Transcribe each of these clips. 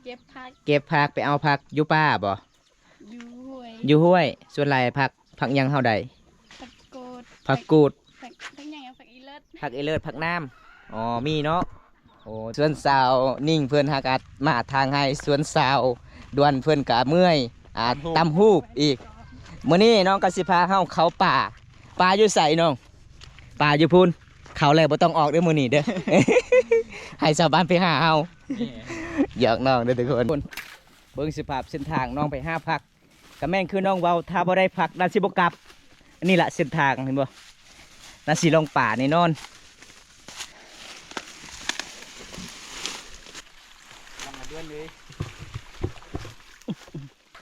ເກັບຜັກ ເກັບຜັກ ໄປເອົາຜັກຢູ່ປ່າບໍ່? ຢູ່ຫ້ວຍ ຢູ່ຫ້ວຍ. ສ່ວນຫຼາຍຜັກ ຜັກຫຍັງເຮົາໄດ້? ຜັກກູດ ຜັກກູດ ຜັກ ຜັກຫຍັງ ຜັກອີເລີດ ຜັກອີເລີດ ຜັກນ້ຳ. ອໍ ມີເນາະ. ໂອ້ ສ່ວນສາວນິ້ງເພິ່ນຫາກະມາທາງໃຫ້ ສ່ວນສາວດວນເພິ່ນກະເມື່ອຍ ອ່າ ຕຳຫູກ ຕຳຫູກອີກ. ມື້ນີ້ນ້ອງກໍຊິພາເຮົາເຂົ້າປ່າ. ປ່າຢູ່ໃສນ້ອງ? ປ່າຢູ່ພຸ້ນ. ເຂົ້າແລ້ວບໍ່ຕ້ອງອອກເດີ້ມື້ນີ້ເດີ້ ໃຫ້ຊາວບ້ານໄປຫາເຮົາ. ນີ້ ຢອກນ້ອງເດີ້ທຸກຄົນ. ເບິ່ງສະພາບເສັ້ນທາງນ້ອງໄປຫາຜັກ ກໍແມ່ນຄືນ້ອງເວົ້າ ຖ້າບໍ່ໄດ້ຜັກ ໜ້າຊິບໍ່ກັບ. ອັນນີ້ລະເສັ້ນທາງ ເຫັນບໍ່? ໜ້າຊິລົງປ່າແນ່ນອນ. ລອງມາເດືອນເລີຍ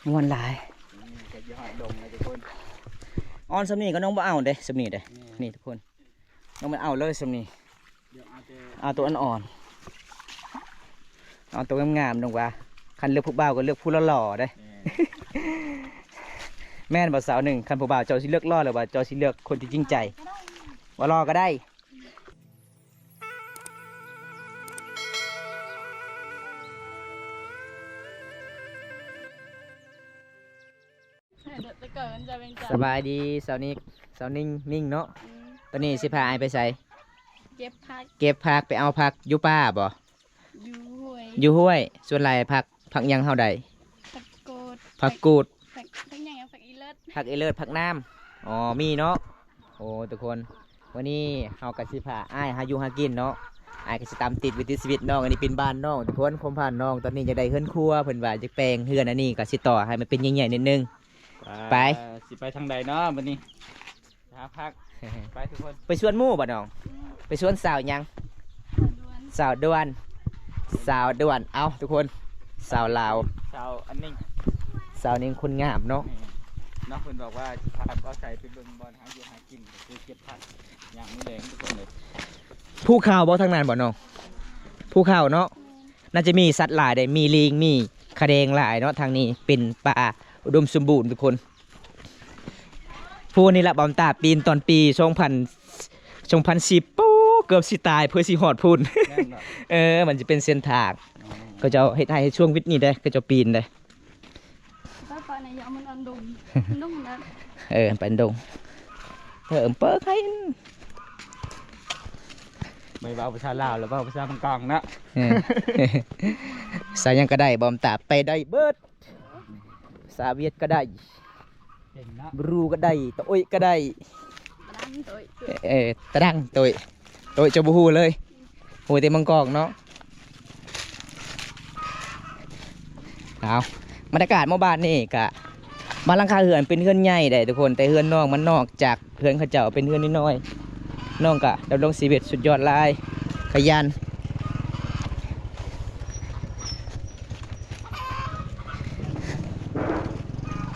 ມ່ວນຫຼາຍ. ນີ້ກໍຊິຮອດດົງແລ້ວທຸກຄົນ. ອ່ອນສ່ຳນີ້ກໍນ້ອງບໍ່ເອົາເດ້ ສ່ຳນີ້ເດ້. ແມ່ນ ນີ້ທຸກຄົນ ນ້ອງມັນເອົາເລີຍສ່ຳນີ້. ດຽວເອົາແຕ່ ເອົາໂຕອ່ອນໆ ເອົາໂຕງາມໆ ນ້ອງວ່າ. ຄັນເລືອກຜູ້ບ່າວກໍເລືອກຜູ້ຫຼໍ່ໆເດ້. ແມ່ນ ແມ່ນບໍ່ສາວໜຶ່ງ? ຄັນຜູ້ບ່າວເຈົ້າຊິເລືອກຫຼໍ່ ຫຼືວ່າເຈົ້າຊິເລືອກຄົນທີ່ຈິງໃຈ? ບໍ່ຫຼໍ່ກໍໄດ້. ສະບາຍດີສາວນິກ ສາວນິ້ງ ນິ້ງເນາະ. ອືມ ຕອນນີ້ຊິພາອ້າຍໄປໃສ? ເກັບຜັກ ເກັບຜັກ ໄປເອົາຜັກຢູ່ປ່າບໍ່? ຢູ່ຫ້ວຍ ຢູ່ຫ້ວຍ. ສ່ວນຫຼາຍຜັກ ຜັກຫຍັງເຮົາໄດ້? ຜັກກູດ ຜັກກູດ ຜັກ ຜັກຫຍັງ ຜັກອີເລີດ ຜັກອີເລີດ ຜັກນ້ຳ. ອໍ ມີເນາະ. ໂອ້ ທຸກຄົນ ມື້ນີ້ເຮົາກໍຊິພາອ້າຍຫາຢູ່ຫາກິນເນາະ. ອ້າຍກໍຊິຕາມຕິດວິຖີຊີວິດນ້ອງ. ອັນນີ້ເປັນບ້ານນ້ອງທຸກຄົນ ຄວາມຝັນນ້ອງຕອນນີ້ຢາກໄດ້ເຮືອນຄົວ ເພິ່ນວ່າຢາກແປງເຮືອນອັນນີ້ ກໍຊິຕໍ່ໃຫ້ມັນເປັນໃຫຍ່ໆ ໜ້ອຍໜຶ່ງ. ໄປ ຊິໄປທາງໃດເນາະບັດນີ້? ຫາພັກ ໄປທຸກຄົນ. ໄປສວນໝູ່ບໍ່ນ້ອງ? ອືມ ໄປສວນສາວຫຍັງ? ສາວດວນ ສາວດວນ ສາວດວນ. ເອົ້າ ທຸກຄົນ ສາວລາວ ສາວອັນນີ້ ສາວນີ້ຄົນງາມເນາະ. ແມ່ນເນາະ ເພິ່ນບອກວ່າຊິພາບ່າວໄຊໄປເບິ່ງບ່ອນຫາຢູ່ຫາກິນ ກໍຄືເກັບຜັກຍາມມື້ແລງທຸກຄົນເລີຍ. ພູເຂົາບໍ່ທາງນັ້ນບໍ່ນ້ອງ? ພູເຂົາເນາະ. ແມ່ນ ໜ້າຈະມີສັດຫຼາຍເດ້ ມີລີງ ມີຂະແດງຫຼາຍເນາະ. ທາງນີ້ເປັນປ່າອຸດົມສົມບູນທຸກຄົນ. ພູນີ້ລະບ່າວຕາປີນຕອນປີສອງພັນ ສອງພັນສິບ ໂອ້ ເກືອບຊິຕາຍເພື່ອຊິຮອດພຸ້ນ. ແມ່ນບໍ່? ເອີ ມັນຊິເປັນເສັ້ນທາງ ອໍ ເຂົາເຈົ້າເຮັດໄຮ່ເຮັດສວນວິດນີ້ເດ້ ເຂົາເຈົ້າປີນເດ້. ໄປ ໄປໃນຍາມມັນອັນດົງ ມັນດົງນະ. ເອີ ໄປດົງ ເອີ ເປີໄຄ. ໄປເວົ້າພາສາລາວ ແລ້ວເວົ້າພາສາບາງກອງເນາະ. ເອີ ພາສາຫຍັງກໍໄດ້ ບ່າວຕາໄປໄດ້ເບິດ. ພາສາຫວຽດກໍໄດ້ ເກັ່ງເນາະ. ບຣູກໍໄດ້ ຕະໂອ້ຍກໍໄດ້ ຕະດັງໂຕຍ ເອີ ຕະດັງໂຕຍ ໂຕຍເຈົ້າບໍ່ຮູ້ເລີຍ ຮູ້ແຕ່ມັງກອກເນາະ. ເອົາ ບັນຍາກາດໝູ່ບ້ານນີ້ກະ ບາງຫຼັງຄາເຮືອນເປັນເຮືອນໃຫຍ່ໄດ໋ທຸກຄົນ ແຕ່ເຮືອນນ້ອງມັນນອກຈາກ ເຮືອນເຂົາເຈົ້າເປັນເຮືອນນ້ອຍໆ ນ້ອງກະດຳລົງຊີວິດສຸດຍອດຫຼາຍ ຂະຫຍັນ.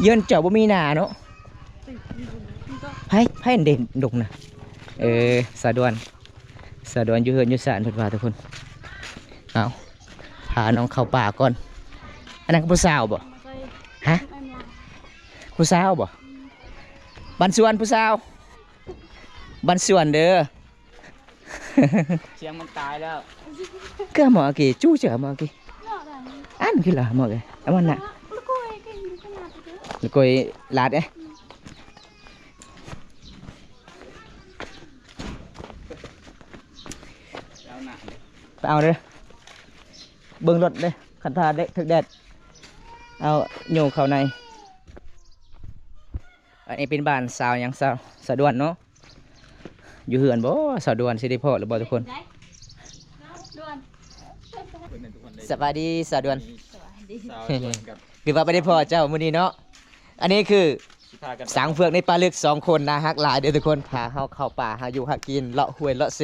ເຮືອນເຈົ້າບໍ່ມີໜ້າເນາະ. ໃຜ ໃຜເດັ່ນດົງນະ? ເອີ ສາວດວນ ສາວດວນຢູ່ເຮືອນຢູ່ຊານເພິ່ນວ່າທຸກຄົນ. ເອົາ ພານ້ອງເຂົ້າປ່າກ່ອນ. ອັນນັ້ນກໍຜູ້ສາວບໍ່? ຮະ? ຜູ້ສາວບໍ່? ບ້ານສວນ ຜູ້ສາວ ບ້ານສວນເດີ້. ສຽງມັນຕາຍແລ້ວ ເກືອໝໍ້ກີ້ ຈູເຈີໝໍ້ກີ້ ອັນຄືລະໝໍ້ເອີຍ ອາມັນນະ ລະໂກຍລາດເອ. ໄປເອົາເດີ້ ເບິ່ງລົດເດີ້ ຄັນຖ້າເດະ ຖືກແດດ ເອົາໂຍເຂົ້າໃນ. ອັນນີ້ເປັນບ້ານສາວຫຍັງ ສາວ ສາວດວນເນາະ. ຢູ່ເຮືອນບໍ່ ສາວດວນ ຊິໄດ້ພໍ້ຫຼືບໍ່ທຸກຄົນ? ສະບາຍດີສາວດວນ. ສະບາຍດີ ສາວດວນກັບ ຄືວ່າບໍ່ໄດ້ພໍ້ເຈົ້າມື້ນີ້ເນາະ. ອັນນີ້ຄື ຊິພາກັນ ຊ້າງເຜືອກໃນປ່າເລິກສອງຄົນ ໜ້າຮັກຫຼາຍເດີ້ທຸກຄົນ. ພາເຮົາເຂົ້າປ່າ ຫາຢູ່ຫາກິນ ເລາະຫ້ວຍເລາະເຊ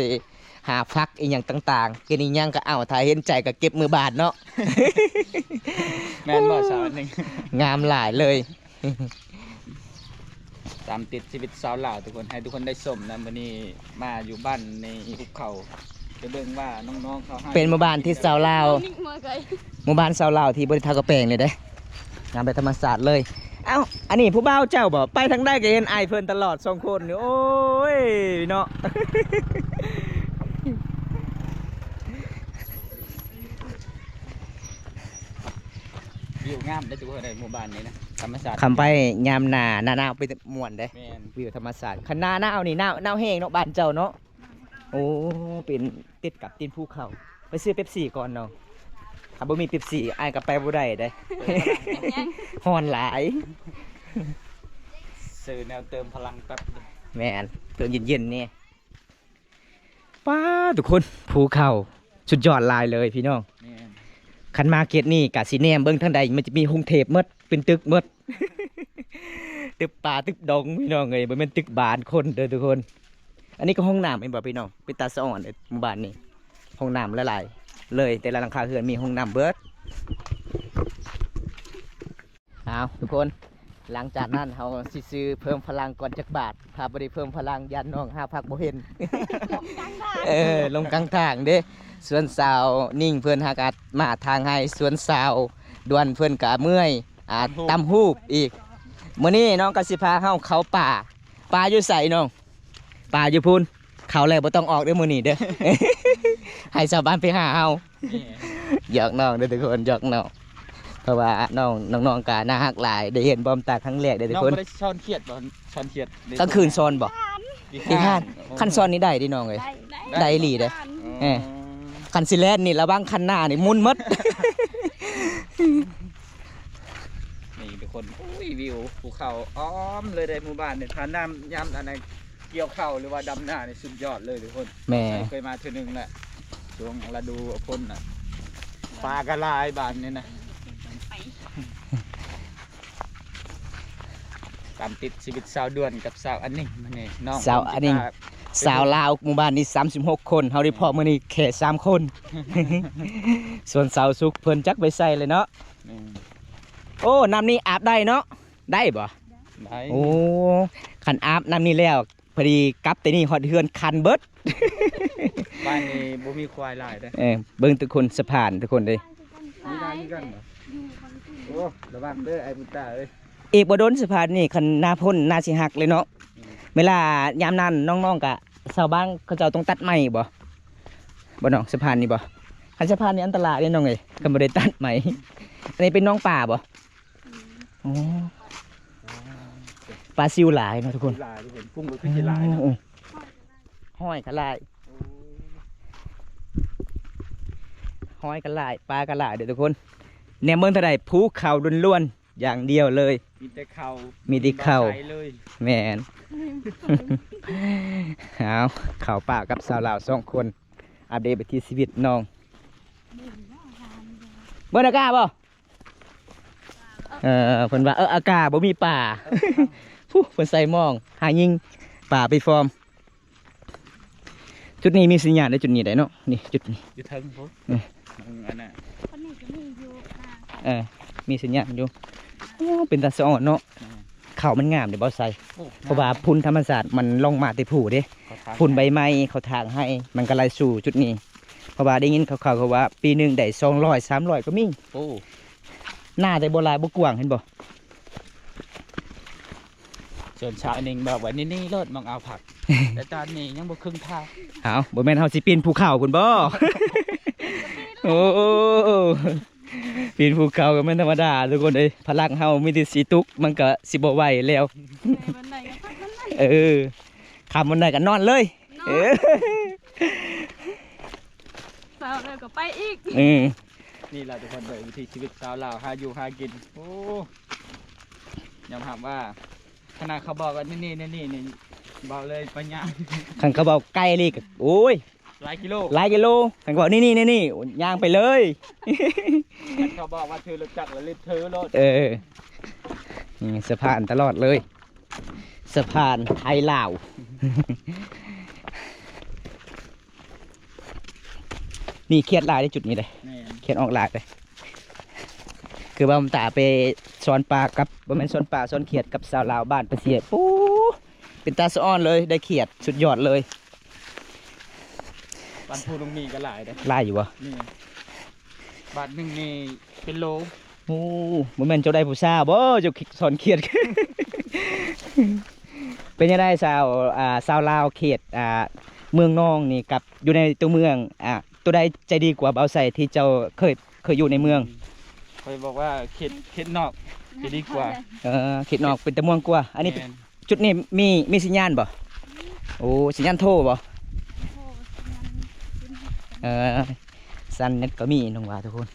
ຫາຜັກອີ່ຫຍັງຕ່າງໆ ກິນອີ່ຫຍັງກໍເອົາ ຖ້າເຫັນໃຈກໍເກັບເມືອບ້ານເນາະ. ແມ່ນບໍ່ສາວໜຶ່ງ? ງາມຫຼາຍເລີຍ. ຕາມຕິດຊີວິດຊາວລາວທຸກຄົນ ໃຫ້ທຸກຄົນໄດ້ຊົມນະ. ມື້ນີ້ມາຢູ່ບ້ານໃນພູເຂົາ ໄປເບິ່ງວ່ານ້ອງໆເຂົາ ເປັນໝູ່ບ້ານທີ່ຊາວລາວ ໝູ່ບ້ານຊາວລາວທີ່ບໍ່ໄດ້ທາກະແປງເລີຍເດ້ ງາມແບບທຳມະຊາດເລີຍ. ເອົ້າ ອັນນີ້ຜູ້ບ່າວເຈົ້າບໍ່? ໄປທາງໃດກໍເຫັນອ້າຍເພິ່ນຕະຫຼອດສອງຄົນ. ໂອ້ຍເນາະ. ພັກ ວິວງາມເດ້ ທຸກຄົນເອີຍ ໝູ່ບ້ານນີ້ນະ ທຳມະຊາດ ຄຳໄປຍາມໜ້າ ໜ້າໜາວເປັນມ່ວນເດ້ ແມ່ນ ວິວທຳມະຊາດ. ຄັນໜ້າໜາວນີ້ໜາວ ໜາວແຮງເນາະ ບ້ານເຈົ້າເນາະ. ໂອ້ ເປັນຕິດກັບຕີນພູເຂົາ. ໄປຊື້ເປັບຊີກ່ອນເນາະ ຖ້າບໍ່ມີເປັບຊີ ອ້າຍກໍໄປບໍ່ໄດ້ເດ້ ຮ້ອນຫຼາຍ. ຊື້ແນວເຕີມພະລັງແປັບໜຶ່ງ ແມ່ນ ເຕີມເຢັນໆ ນີ້. ປ້າ ທຸກຄົນ ພູເຂົາສຸດຍອດຫຼາຍເລີຍພີ່ນ້ອງ. ແມ່ນ ຄັນມາເຂດນີ້ກະຊິແນມເບິ່ງທາງໃດ ມັນຈະມີກຸງເທບໝົດ ເປັນຕຶກໝົດ ຕຶກປ່າຕຶກດົງພີ່ນ້ອງເອີຍ ບໍ່ແມ່ນຕຶກບ້ານຄົນເດີທຸກຄົນ. ອັນນີ້ກໍຫ້ອງນ້ຳແມ່ນບໍ່ພີ່ນ້ອງ? ເປັນຕາສະອອນເດ້ ໝູ່ບ້ານນີ້ ຫ້ອງນ້ຳຫຼາຍໆ ເລີຍ ແຕ່ລະຫຼັງຄາເຮືອນມີຫ້ອງນ້ຳເບິດ. ເອົາ ທຸກຄົນ ຫຼັງຈາກນັ້ນເຮົາຊິຊື້ເພີ່ມພະລັງກ່ອນຈັກບາດ ຖ້າບໍ່ໄດ້ເພີ່ມພະລັງຢ້ານນ້ອງຫາພັກບໍ່ເຫັນ ລົງກາງທາງ ເອີ ລົງກາງທາງເດ້. ສ່ວນສາວນິ້ງເພິ່ນຫາກາດມາທາງໃຫ້ ສ່ວນສາວດວນເພິ່ນກະເມື່ອຍ ອ່າ ຕຳຮູບ ຕຳຮູບອີກ. ມື້ນີ້ນ້ອງກໍຊິພາເຮົາເຂົ້າປ່າ. ປ່າຢູ່ໃສນ້ອງ? ປ່າຢູ່ພຸ້ນ. ເຂົ້າແລ້ວບໍ່ຕ້ອງອອກເດີ້ມື້ນີ້ເດີ້ ໃຫ້ຊາວບ້ານໄປຫາເຮົາ. ແມ່ນ ຢອກນ້ອງເດີ້ທຸກຄົນ ຢອກນ້ອງ ເພາະວ່ານ້ອງ ນ້ອງໆ ກໍໜ້າຮັກຫຼາຍ ໄດ້ເຫັນບອມຕາຄັ້ງແລກເດີ້ທຸກຄົນ. ນ້ອງບໍ່ໄດ້ຊ່ອນຂຽດບໍ່? ຊ່ອນຂຽດ ກາງຄືນຊ່ອນບໍ່? ຂີ້ຄ້ານ ຂີ້ຄ້ານ. ໂອ້ ຄັນຊ່ອນນີ້ໄດ້ເດ້ນ້ອງເອີຍ ໄດ້ ໄດ້ອີ່ຫຼີເດ້. ອໍ ເອີ ຄັນຊິແລ່ນນີ້ລະວັງ ຄັນໜ້ານີ້ໝຸ່ນໝົດ. ນີ້ທຸກຄົນ ໂອ້ຍ ວິວພູເຂົາອ້ອມເລີຍເດ້ ໝູ່ບ້ານນີ້ ຖ້ານ້ຳຍາມອັນນັ້ນ ກ່ຽວເຂົ້າ ຫຼືວ່າດຳນານີ້ສຸດຍອດເລີຍທຸກຄົນ. ແມ່ນ ເຄີຍມາເທື່ອໜຶ່ງແຫຼະ ຊ່ວງລະດູຝົນນະ ປາກໍຫຼາຍບ້ານນີ້ນະ. ຕາມຕິດຊີວິດສາວດວນກັບສາວອັນນິງມື້ນີ້ ນ້ອງ ສາວອັນນິງ ສາວລາວໝູ່ບ້ານນີ້ສາມສິບຫົກຄົນ ເຮົາໄດ້ພໍ້ມື້ນີ້ແຄ່ສາມຄົນ. ສ່ວນສາວສຸກເພິ່ນຈັກໄປໃສເລີຍເນາະ. ແມ່ນ ໂອ້ ນ້ຳນີ້ອາບໄດ້ເນາະ ໄດ້ບໍ່? ໄດ້ ໂອ້ ຄັນອາບນ້ຳນີ້ແລ້ວ ພໍດີກັບແຕ່ນີ້ຮອດເຮືອນຄັນເບິດ. ບ້ານນີ້ບໍ່ມີຄວາຍຫຼາຍເດ້. ເອີ ເບິ່ງທຸກຄົນ ສະພານທຸກຄົນເດ້. ມີຫຼາຍຄືກັນບໍ່? ໂອ້ ລະວັງເດີໄອ້ບຸນຕາເອີຍ. ອີກບໍ່ດົນສະພານນີ້ ຄັນໜ້າຝົນໜ້າຊິຫັກເລີຍເນາະ. ອືມ ເວລາຍາມນັ້ນນ້ອງໆ ກະຊາວບ້ານເຂົາເຈົ້າຕ້ອງຕັດໄມ້ບໍ່? ບໍ່ນ້ອງ ສະພານນີ້ບໍ່? ຄັນສະພານນີ້ອັນຕະລາຍເດ້ນ້ອງເອີຍ ຄັນບໍ່ໄດ້ຕັດໄມ້. ອັນນີ້ເປັນໜອງປາບໍ່? ອືມ ໂອ້ ປາຊິວຫຼາຍເນາະທຸກຄົນ. ຫຼາຍທຸກຄົນ ກຸ້ງກໍຄືຊິຫຼາຍເນາະ. ໂອ້ ໂອ້ ຫອຍກໍຫຼາຍ ໂອ້ ຫອຍກໍຫຼາຍ ປາກໍຫຼາຍເດີ້ທຸກຄົນ. ແນມເບິ່ງເທົ່າໃດ ພູເຂົາລ້ວນໆ ຢ່າງດຽວເລີຍ ມີແຕ່ເຂົາ ມີແຕ່ເຂົາ ບໍ່ມີບ່ອນໃດເລີຍ. ແມ່ນ ເອົາ ເຂົ້າປ່າກັບສາວລາວສອງຄົນ ອັບເດດວິຖີຊີວິດນ້ອງ. ເບິ່ງອາກາດບໍ່? ເອີ ເພິ່ນວ່າ ເອີ ອາກາດບໍ່ມີປາ ເອີ ພຸ້ນ ເພິ່ນໃສ່ໝອງ ຫາຍິງປາໄປຟອມ. ຈຸດນີ້ມີສັນຍານໄດ້ ຈຸດນີ້ໄດ້ເນາະ ນີ້ຈຸດນີ້ ຢູ່ເທິງພຸ້ນ. ເອີ ອັນນັ້ນ ເອີ ມີສັນຍານຢູ່. ໂອ້ ເປັນຕາສະອອນເນາະ. ແມ່ນ ເຂົາມັນງາມເດ້ ບໍ່ໃສ່ ໂອ້ ເພາະວ່າຝຸ່ນທຳມະຊາດມັນລົງມາແຕ່ພູເດ້. ຝຸ່ນໃບໄມ້ເຂົາຖາງໃຫ້ ມັນກໍໄຫຼສູ່ຈຸດນີ້. ເພາະວ່າໄດ້ຍິນຂ່າວໆ ເຂົາວ່າປີໜຶ່ງໄດ້ສອງຮ້ອຍ ສາມຮ້ອຍກໍມີ. ໂອ້ ໜ້າແຕ່ບໍ່ຫຼາຍບໍ່ກວ້າງ ເຫັນບໍ່? ສ່ວນຊາວໜຶ່ງບອກວ່າ ນີ້ໆ ໂລດ ມອງເອົາຜັກ ແຕ່ຕອນນີ້ຍັງບໍ່ເຄິ່ງທາງ. ເອົ້າ ບໍ່ແມ່ນເຮົາຊິປີນພູເຂົາພຸ້ນບໍ່? ໂອ້ ປີນພູເຂົາກໍແມ່ນທຳມະດາທຸກຄົນເອີຍ ພະລັງເຮົາມີແຕ່ຊິຕຸກ ມັນກໍຊິບໍ່ໄຫວແລ້ວ. ເອີ ຄຳວັນໃດກໍນອນເລີຍ. ນອນ ເອີ ເຊົ້າແລ້ວກໍໄປອີກ. ເອີ ນີ້ລະທຸກຄົນເອີຍ ວິຖີຊີວິດຊາວລາວ ຫາຢູ່ຫາກິນ. ໂອ້ ຍອມຮັບວ່າ ຂະໜາດເຂົາບອກວ່າ ນີ້ໆ ນີ້ໆ ນີ້ ເວົ້າເລີຍໄປຍ່າງ. ຄັນເຂົາເວົ້າໄກອີ່ຫຼີກໍ ໂອ້ຍ ຫຼາຍກິໂລ ຫຼາຍກິໂລ. ຄັນເຂົາເວົ້າ ນີ້ໆ ນີ້ໆ ໂອ້ຍ ຍ່າງໄປເລີຍ. ຄັນເຂົາບອກວ່າຖືລົດຈັກລະລິບຖືໂລດ. ເອີ ນີ້ສະພານຕະຫຼອດເລີຍ ສະພານໄທລາວ. ນີ້ຂຽດຫຼາຍເດ້ ຈຸດນີ້ເດ້. ແມ່ນ ຂຽດອອກຫຼາຍເດ້. ຄືວ່າມັນຕາໄປຊ່ອນປາກັບ ບໍ່ແມ່ນຊ່ອນປາ ຊ່ອນຂຽດກັບສາວລາວບ້ານປາເຊຍ. ໂອ້ ເປັນຕາສະອອນເລີຍ ໄດ້ຂຽດ ສຸດຍອດເລີຍ. ບ້ານພູນ້ອງມີກໍຫຼາຍເດ້. ຫຼາຍຢູ່ບໍ່? ນີ້ ບາດໜຶ່ງນີ້ເປັນໂລ. ໂອ້ ບໍ່ແມ່ນເຈົ້າໄດ້ຜູ້ສາວບໍ່ ເຈົ້າສອນຂຽດ? ເປັນຈັ່ງໃດສາວ ອ່າ ຊາວລາວເຂດ ອ່າ ເມືອງນອງນີ້ກັບຢູ່ໃນຕົວເມືອງ ອ່າ ຕົວໃດໃຈດີກວ່າ ບ່າວໄຊ ທີ່ເຈົ້າເຄີຍ ເຄີຍຢູ່ໃນເມືອງ? ອືມ ເພ ຂ້ອຍບອກວ່າເຂດ ເຂດນອກຈະດີກວ່າ. ເອີ ເຂດນອກເປັນຕາມ່ວນກວ່າ. ອັນນີ້ ແມ່ນ ຈຸດນີ້ມີ ມີສັນຍານບໍ່? ໂອ້ ສັນຍານໂທບໍ່? ເອີ ສັນເນັດກໍມີ ນ້ອງວ່າທຸກຄົນ.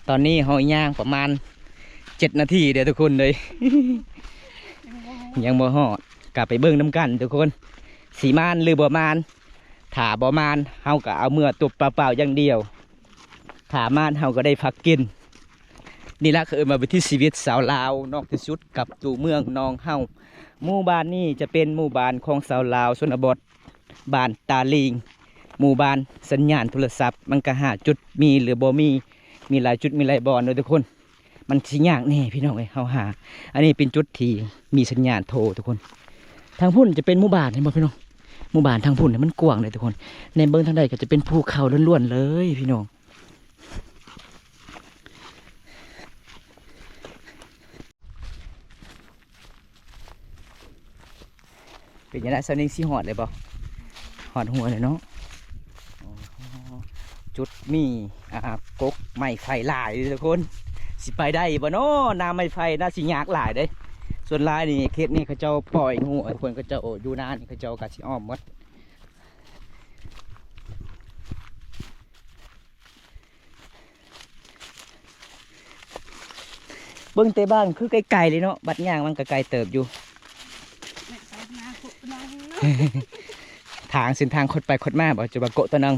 ຕອນນີ້ເຮົາຍ່າງປະມານເຈັດນາທີເດີ້ທຸກຄົນເອີຍ ຍັງບໍ່ຮອດ. ກະໄປເບິ່ງນຳກັນທຸກຄົນ ຊິມານຫຼືບໍ່ມານ. ຖ້າບໍ່ມານ ເຮົາກໍເອົາເມືອຕົວເປົ່າໆຢ່າງດຽວ. ຖ້າມານ ເຮົາກໍໄດ້ພັກກິນ. ນີ້ລະ ເຂົາເອີ້ນວ່າວິຖີຊີວິດຊາວລາວນອກທີ່ສຸດກັບຕົວເມືອງນອງເຮົາ. ໝູ່ບ້ານນີ້ຈະເປັນໝູ່ບ້ານຂອງຊາວລາວຊົນນະບົດ ບ້ານຕາລີງ. ໝູ່ບ້ານ ສັນຍານໂທລະສັບມັນກໍຫາຈຸດມີຫຼືບໍ່ມີ ມີຫຼາຍຈຸດມີຫຼາຍບ່ອນເດີ້ທຸກຄົນ. ມັນຊິຍາກແດ່ພີ່ນ້ອງເອີຍ ເຮົາຫາ. ອັນນີ້ເປັນຈຸດທີ່ມີສັນຍານໂທທຸກຄົນ. ທາງພຸ້ນຈະເປັນໝູ່ບ້ານ ເຫັນບໍ່ພີ່ນ້ອງ? ໝູ່ບ້ານທາງພຸ້ນນີ້ມັນກວ້າງເດ້ທຸກຄົນ. ແນມເບິ່ງທາງໃດກໍຈະເປັນພູເຂົາລ້ວນໆເລີຍພີ່ນ້ອງ. ເປັນຈັ່ງໃດ ສາວນິງ ຊິຮອດແລ້ວບໍ່? ຮອດຫົວແລ້ວເນາະ. ໂອ້ ຈຸດມີ ອ່າ ກົກໄມ້ໄຜ່ຫຼາຍເດີ້ທຸກຄົນ. ຊິໄປໄດ້ບໍ່ເນາະ? ໜ້າໄມ້ໄຜ່ໜ້າຊິຍາກຫຼາຍເດ້. ສ່ວນຫຼາຍນີ້ ເຂດນີ້ເຂົາເຈົ້າປ່ອຍງົວທຸກຄົນ ເຂົາເຈົ້າຢູ່ນານີ້ ເຂົາເຈົ້າກໍຊິອ້ອມໝົດ. ເບິ່ງແຕ່ບ້ານຄືໄກໆເລີຍເນາະ ບັດຍ່າງມັນກໍໄກເຕີບຢູ່. ທາງ ເສັ້ນທາງຄົດໄປຄົດມາບໍ່ ຈະວ່າໂກະຕະນັງ.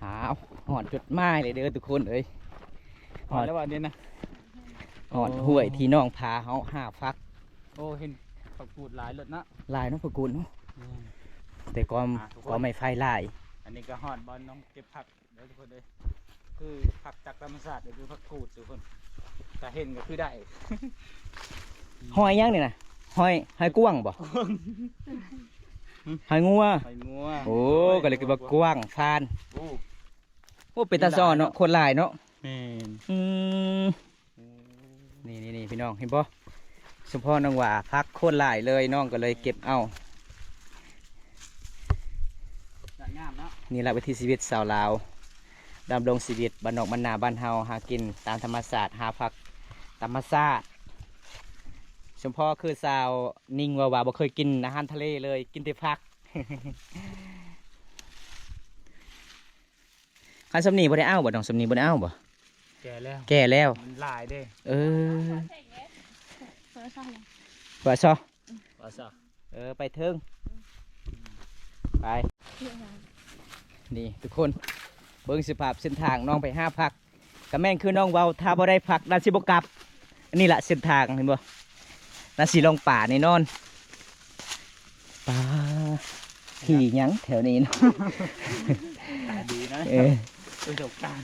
ອ້າວ ຮອດຈຸດໝາຍເລີຍເດີ້ທຸກຄົນເອີຍ. ຮອດແລ້ວວ່ານີ້ນະ ຮອດຫ້ວຍທີ່ນ້ອງພາເຮົາຫາຜັກ. ໂອ້ ເຫັນຜັກກູດຫຼາຍເລີດເນາະ. ຫຼາຍເນາະ ຜັກກູດເນາະ. ແມ່ນ ແຕ່ກໍ ອ່າ ກໍໄມ້ໄຜ່ຫຼາຍ. ອັນນີ້ກໍຮອດບ່ອນນ້ອງເກັບຜັກ ເດີທຸກຄົນເດີ ຄືຜັກຈາກທຳມະຊາດ ກໍຄືຜັກກູດທຸກຄົນ ຖ້າເຫັນກໍຄືໄດ້. ຫອຍຫຍັງນີ້ນະ? ຫອຍ ຫອຍກວາງບໍ່? ຫອຍງົວ ຫອຍງົວ. ໂອ້ ກໍເລີຍຄືວ່າກວາງຟານ. ໂອ້ ໂອ້ ເປັນຕາຊ້ອນເນາະ ຄົນຫຼາຍເນາະ. ແມ່ນ ອືມ. ນີ້ໆໆ ພີ່ນ້ອງເຫັນບໍ່? ສົມພໍນ້ອງວ່າຜັກໂຄດຫຼາຍເລີຍ ນ້ອງກໍເລີຍເກັບເອົາ. ງາມເນາະ. ນີ້ລະວິຖີຊີວິດຊາວລາວ ດຳລົງຊີວິດບ້ານນອກບ້ານນາບ້ານເຮົາ ຫາກິນຕາມທຳມະຊາດ ຫາຜັກຕາມທຳມະຊາດ. ສົມພໍຄືສາວນິງເວົ້າວ່າບໍ່ເຄີຍກິນອາຫານທະເລເລີຍ ກິນແຕ່ຜັກ. ຄັນສ່ຳນີ້ບໍ່ໄດ້ເອົາບໍ່? ນ້ອງສ່ຳນີ້ບໍ່ໄດ້ເອົາບໍ່? ແກ່ແລ້ວ ແກ່ແລ້ວ ມັນຫຼາຍເດ້. ເອີ ປະຊໍ ປະຊໍ ເອີ ໄປເທິງ ໄປ. ນີ້ທຸກຄົນ ເບິ່ງສະພາບເສັ້ນທາງນ້ອງໄປຫາຜັກ ກໍແມ່ນຄືນ້ອງເວົ້າ ຖ້າບໍ່ໄດ້ຜັກ ໜ້າຊິບໍ່ກັບ. ອັນນີ້ລະເສັ້ນທາງ ເຫັນບໍ່? ໜ້າຊິລົງປ່າແນ່ນອນ. ປາ ຂີ້ຫຍັງແຖວນີ້ເນາະ. ຕາດີນະ. ເອີ ປະສົບການ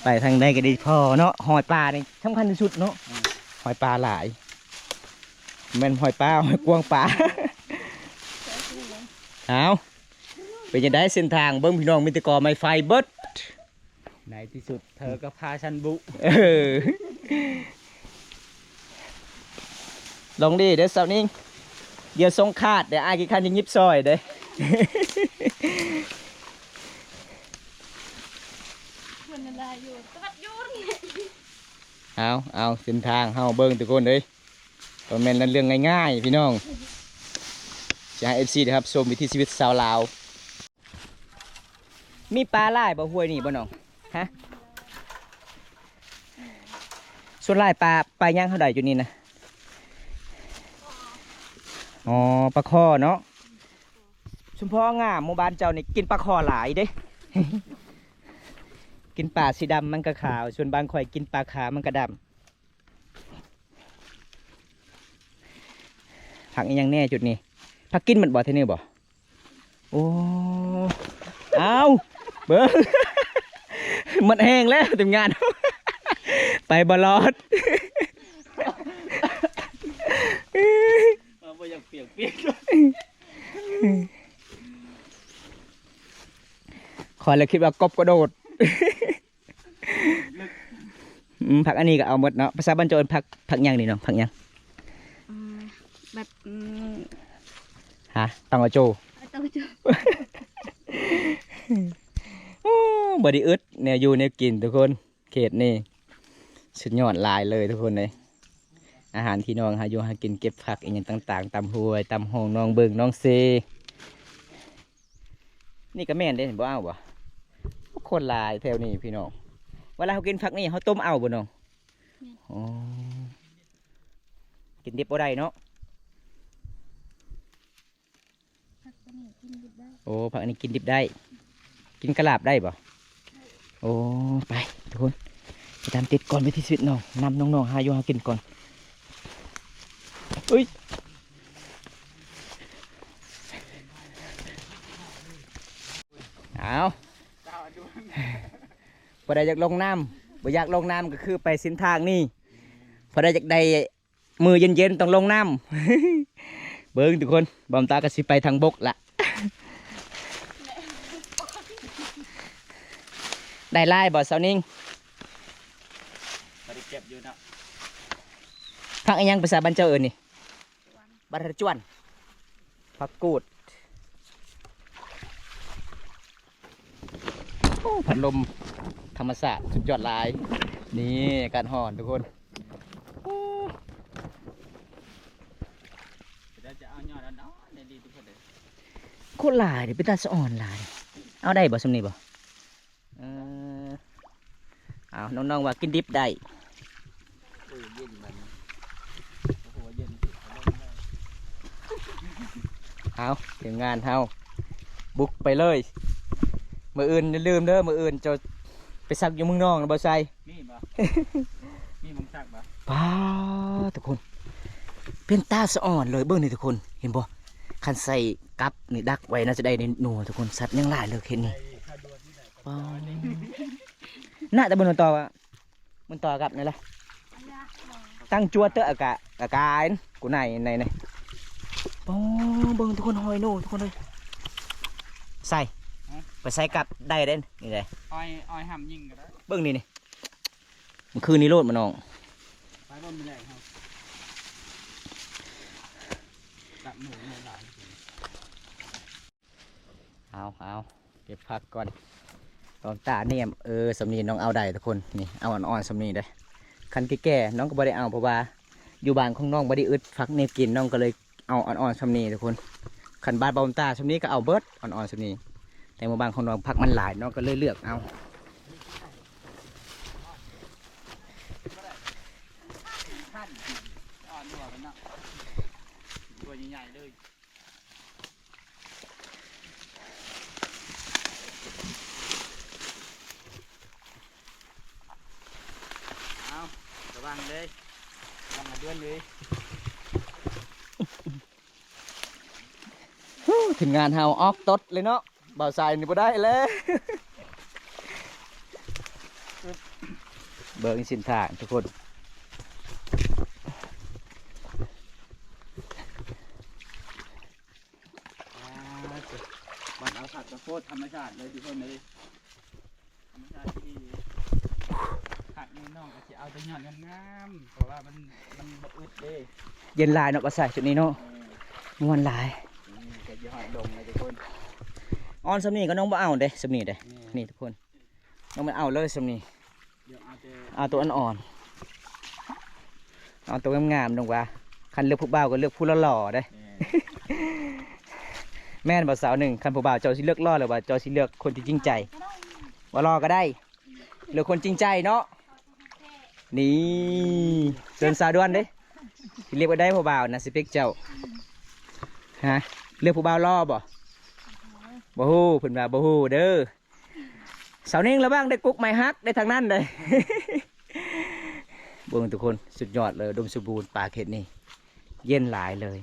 ໄປທາງໃດກໍໄດ້ພໍ້ເນາະ. ຮອຍປານີ້ສຳຄັນທີ່ສຸດເນາະ. ອືມ ຮອຍປາຫຼາຍ ແມ່ນຮອຍປາ ຮອຍກວາງປາ. ເອົາ ເປັນຈັ່ງໃດເສັ້ນທາງ? ເບິ່ງພີ່ນ້ອງ ມີແຕ່ກໍໄມ້ໄຜ່ເບິດ. ໃນທີ່ສຸດເທີກໍພາສັນບຸ. ເອີ ລອງດີເດີ້ສາວນິງ ດຽວຊົງຂາດເດີ້ ອ້າຍຂີ້ຄ້ານຈະຫຍິບຊ່ອຍເດີ້. ເອົາ ເອົາ ເສັ້ນທາງເຮົາເບິ່ງທຸກຄົນເອີຍ ບໍ່ແມ່ນເລື່ອງງ່າຍໆ ພີ່ນ້ອງ. ຊິໃຫ້ເອັຟຊີໄດ້ຮັບຊົມວິຖີຊີວິດຊາວລາວ. ມີປາຫຼາຍບໍ່ຫ້ວຍນີ້ບໍ່ນ້ອງ? ຮະ? ສ່ວນຫຼາຍປາ ປາຫຍັງເຮົາໄດ້ຢູ່ນີ້ນະ? ອໍ ປາຄໍ່ເນາະ. ສົມພໍງາມ ໝູ່ບ້ານເຈົ້ານີ້ກິນປາຄໍ່ຫຼາຍເດ້. ກິນປາສີດຳມັນກໍຂາວ ສ່ວນບ້ານຂ້ອຍກິນປາຂາວມັນກໍດຳ. ຜັກອີ່ຫຍັງແດ່ຈຸດນີ້? ຜັກກິນໝົດບໍ່ ເທື່ອນີ້ບໍ່? ໂອ້ ອ້າວ ເບິ່ງ ໝົດແຮງແລ້ວທີມງານ ໄປບໍ່ລອດ. ເຮົາບໍ່ຢາກປຽກໆ. ຂ້ອຍລະຄິດວ່າກົບກະໂດດ. ອືມ ຜັກອັນນີ້ກໍເອົາໝົດເນາະ. ພາສາບ້ານເຈົ້າເອີ້ນຜັກ ຜັກຫຍັງນີ້ນ້ອງ? ຜັກຫຍັງ? ອືມ ແບບ ອືມ ຮະ? ຕອງອາໂຈ. ຕອງອາໂຈ. ໂອ້ ບໍ່ໄດ້ອຶດແນວຢູ່ແນວກິນທຸກຄົນ. ເຂດນີ້ສຸດຍອດຫຼາຍເລີຍທຸກຄົນເອີຍ. ອາຫານທີ່ນ້ອງຫາຢູ່ຫາກິນ ເກັບຜັກອີ່ຫຍັງຕ່າງໆ ຕາມຫ້ວຍຕາມຮ່ອງ ໜອງເບິ່ງໜອງເຊ. ນີ້ກໍແມ່ນເດ້ ບໍ່ເອົາບໍ່? ຄົນຫຼາຍແຖວນີ້ພີ່ນ້ອງ. ເວລາເຮົາກິນຜັກນີ້ ເຮົາຕົ້ມເອົາບໍ່ນ້ອງ? ແມ່ນ. ອໍ ກິນດິບບໍ່ໄດ້ເນາະ. ຜັກອັນນີ້ກິນດິບໄດ້. ໂອ້ ຜັກອັນນີ້ກິນດິບໄດ້. ກິນກະລາບໄດ້ບໍ່? ໂອ້ ໄປທຸກຄົນ ໄປຕາມຕິດກ່ອນ ວິຖີຊີວິດນ້ອງ ນຳນ້ອງໆຫາຢູ່ຫາກິນກ່ອນ. ເອີຍ ເອົາ ຜູ້ໃດຢາກລົງນ້ຳ ບໍ່ຢາກລົງນ້ຳກໍຄືໄປເສັ້ນທາງນີ້. ຜູ້ໃດຢາກໄດ້ ມື້ເຢັນໆຕ້ອງລົງນ້ຳ. ເບິ່ງທຸກຄົນ ບ່າວຕາກໍຊິໄປທາງບົກລະ. ໄດ້ຫຼາຍບໍ່ສາວນິງ? ບໍ່ໄດ້ເກັບຢູ່ເນາະ. ຜັກອີ່ຫຍັງ ພາສາບ້ານເຈົ້າເອີ້ນນີ້? ບັກກະຈວນ ຜັກກູດ. ໂອ້ ພັດລົມທຳມະຊາດສຸດຍອດຫຼາຍ. ນີ້ອາກາດຮ້ອນທຸກຄົນ. ໂອ້ ໂຄດຫຼາຍເດ້ ເປັນຕາສະອອນຫຼາຍ. ເອົາໄດ້ບໍ່ ສ່ຳນີ້ບໍ່? ເອີ ເອົາ ນ້ອງໆວ່າກິນດິບໄດ້. ເອີ ເຢັນບັດນີ້ ໂອ້ໂຫ ເຢັນ. ເອົາ ທີມງານເຮົາບຸກໄປເລີຍ. ມື້ອື່ນຢ່າລືມເດີ ມື້ອື່ນເຈົ້າໄປສັກຢູ່ເມືອງນອງນະ ບໍ່ໃສ່. ມີບໍ່? ມີໝ່ອງສັກບໍ່? ປ້າ ທຸກຄົນ ເປັນຕາສະອອນເລີຍ. ເບິ່ງນີ້ທຸກຄົນ ເຫັນບໍ່? ຄັນໃສ່ກັບນີ້ດັກໄວ້ ໜ້າຈະໄດ້ໜູທຸກຄົນ. ສັດຍັງຫຼາຍເລີຍເຂດນີ້. ປ້າ ໜ້າຈະບໍ່ນອນຕໍ່ວ່າ ມັນຕໍ່ກັບນີ້ແຫຼະ ຕັ້ງຈວດເຕີອາກາ ອາການ ກູໃນໃນນີ້. ໂອ້ ເບິ່ງທຸກຄົນ ຫອຍໂນ ທຸກຄົນເອີຍ. ໃສ່ ຮະ? ໄປໃສ່ກັບໄດ້ເດ້ ນີ້ເດ້ ອ້ອຍ ອ້ອຍຫ້າມຍິງກໍໄດ້. ເບິ່ງນີ້ ນີ້ ມື້ຄືນນີ້ໂລດມານ້ອງ ໄປບໍ່ມີແລງເຮົາ ກັບໜູ ໜູຫຼາຍ. ເອົາ ເອົາ ເກັບຜັກກ່ອນ ລອງຕາແນມ. ເອີ ສ່ຳນີ້ນ້ອງເອົາໄດ້ທຸກຄົນ. ນີ້ ເອົາອ່ອນໆສ່ຳນີ້ເດ້. ຄັນແກ່ໆນ້ອງກໍບໍ່ໄດ້ເອົາ ເພາະວ່າຢູ່ບ້ານຂອງນ້ອງບໍ່ໄດ້ອຶດຜັກແນວກິນ ນ້ອງກໍເລີຍເອົາອ່ອນໆສ່ຳນີ້ທຸກຄົນ. ຄັນບ້ານບ່າວຕາສ່ຳນີ້ກໍເອົາເບິດ ອ່ອນໆສ່ຳນີ້. ແຕ່ໝູ່ບ້ານຂອງນ້ອງຜັກມັນຫຼາຍ ນ້ອງກໍເລີຍເລືອກເອົາ. ອ່ອນຢູ່ວ່າມັນເນາະ ຕົວໃຫຍ່ໆເລີຍ. ເອົາ ລະວັງເດີ ລະວັງເດືອນເດີ. ໂອ້ ທີມງານເຮົາອອກຕົດເລີຍເນາະ ບ່າວຊາຍນີ້ບໍ່ໄດ້ແລ້ວ. ເບິ່ງເສັ້ນທາງທຸກຄົນ. ອ່າ ບັດເອົາຜັກກະໂພດທຳມະຊາດເລີຍທຸກຄົນເອີຍ ທຳມະຊາດທີ່ດີ. ຜັກນີ້ນ້ອງກໍຊິເອົາແຕ່ຍອດງາມໆ ເພາະວ່າມັນ ມັນບໍ່ອຶດເດ້. ເຢັນຫຼາຍເນາະ ປາສາດຈຸດນີ້ເນາະ. ເອີ ມ່ວນຫຼາຍ. ນີ້ກໍຊິຮອດດົງແລ້ວທຸກຄົນ. ອ່ອນສ່ຳນີ້ກໍນ້ອງບໍ່ເອົາເດ້ ສ່ຳນີ້ເດ້. ແມ່ນ ນີ້ທຸກຄົນ ນ້ອງບໍ່ເອົາເລີຍສ່ຳນີ້. ດຽວເອົາແຕ່ ເອົາຕົວອ່ອນໆ ເອົາຕົວງາມໆ ນ້ອງວ່າ. ຄັນເລືອກຜູ້ບ່າວກໍເລືອກຜູ້ຫຼໍ່ໆເດ້. ແມ່ນ ແມ່ນບໍ່ສາວໜຶ່ງ? ຄັນຜູ້ບ່າວເຈົ້າຊິເລືອກຫຼໍ່ ຫຼືວ່າເຈົ້າຊິເລືອກຄົນທີ່ຈິງໃຈ? ວ່າຫຼໍ່ກໍໄດ້ ເລືອກຄົນຈິງໃຈເນາະ. ນີ້ ເຊີນສາວດວນເດ້ ຊິເລືອກບໍ່ໄດ້ຜູ້ບ່າວນະ ສະເປັກເຈົ້າ. ຮະ ເລືອກຜູ້ບ່າວຫຼໍ່ບໍ່? ບໍ່ຮູ້ ເພິ່ນວ່າບໍ່ຮູ້ເດີ. ສາວນິງລະວັງໄດ້ກຸກໄມ້ຫັກໄດ້ທາງນັ້ນເດ້. ເບິ່ງທຸກຄົນ ສຸດຍອດເລີຍ ອຸດົມສົມບູນ ປ່າເຂດນີ້ ເຢັນຫຼາຍເລີຍ.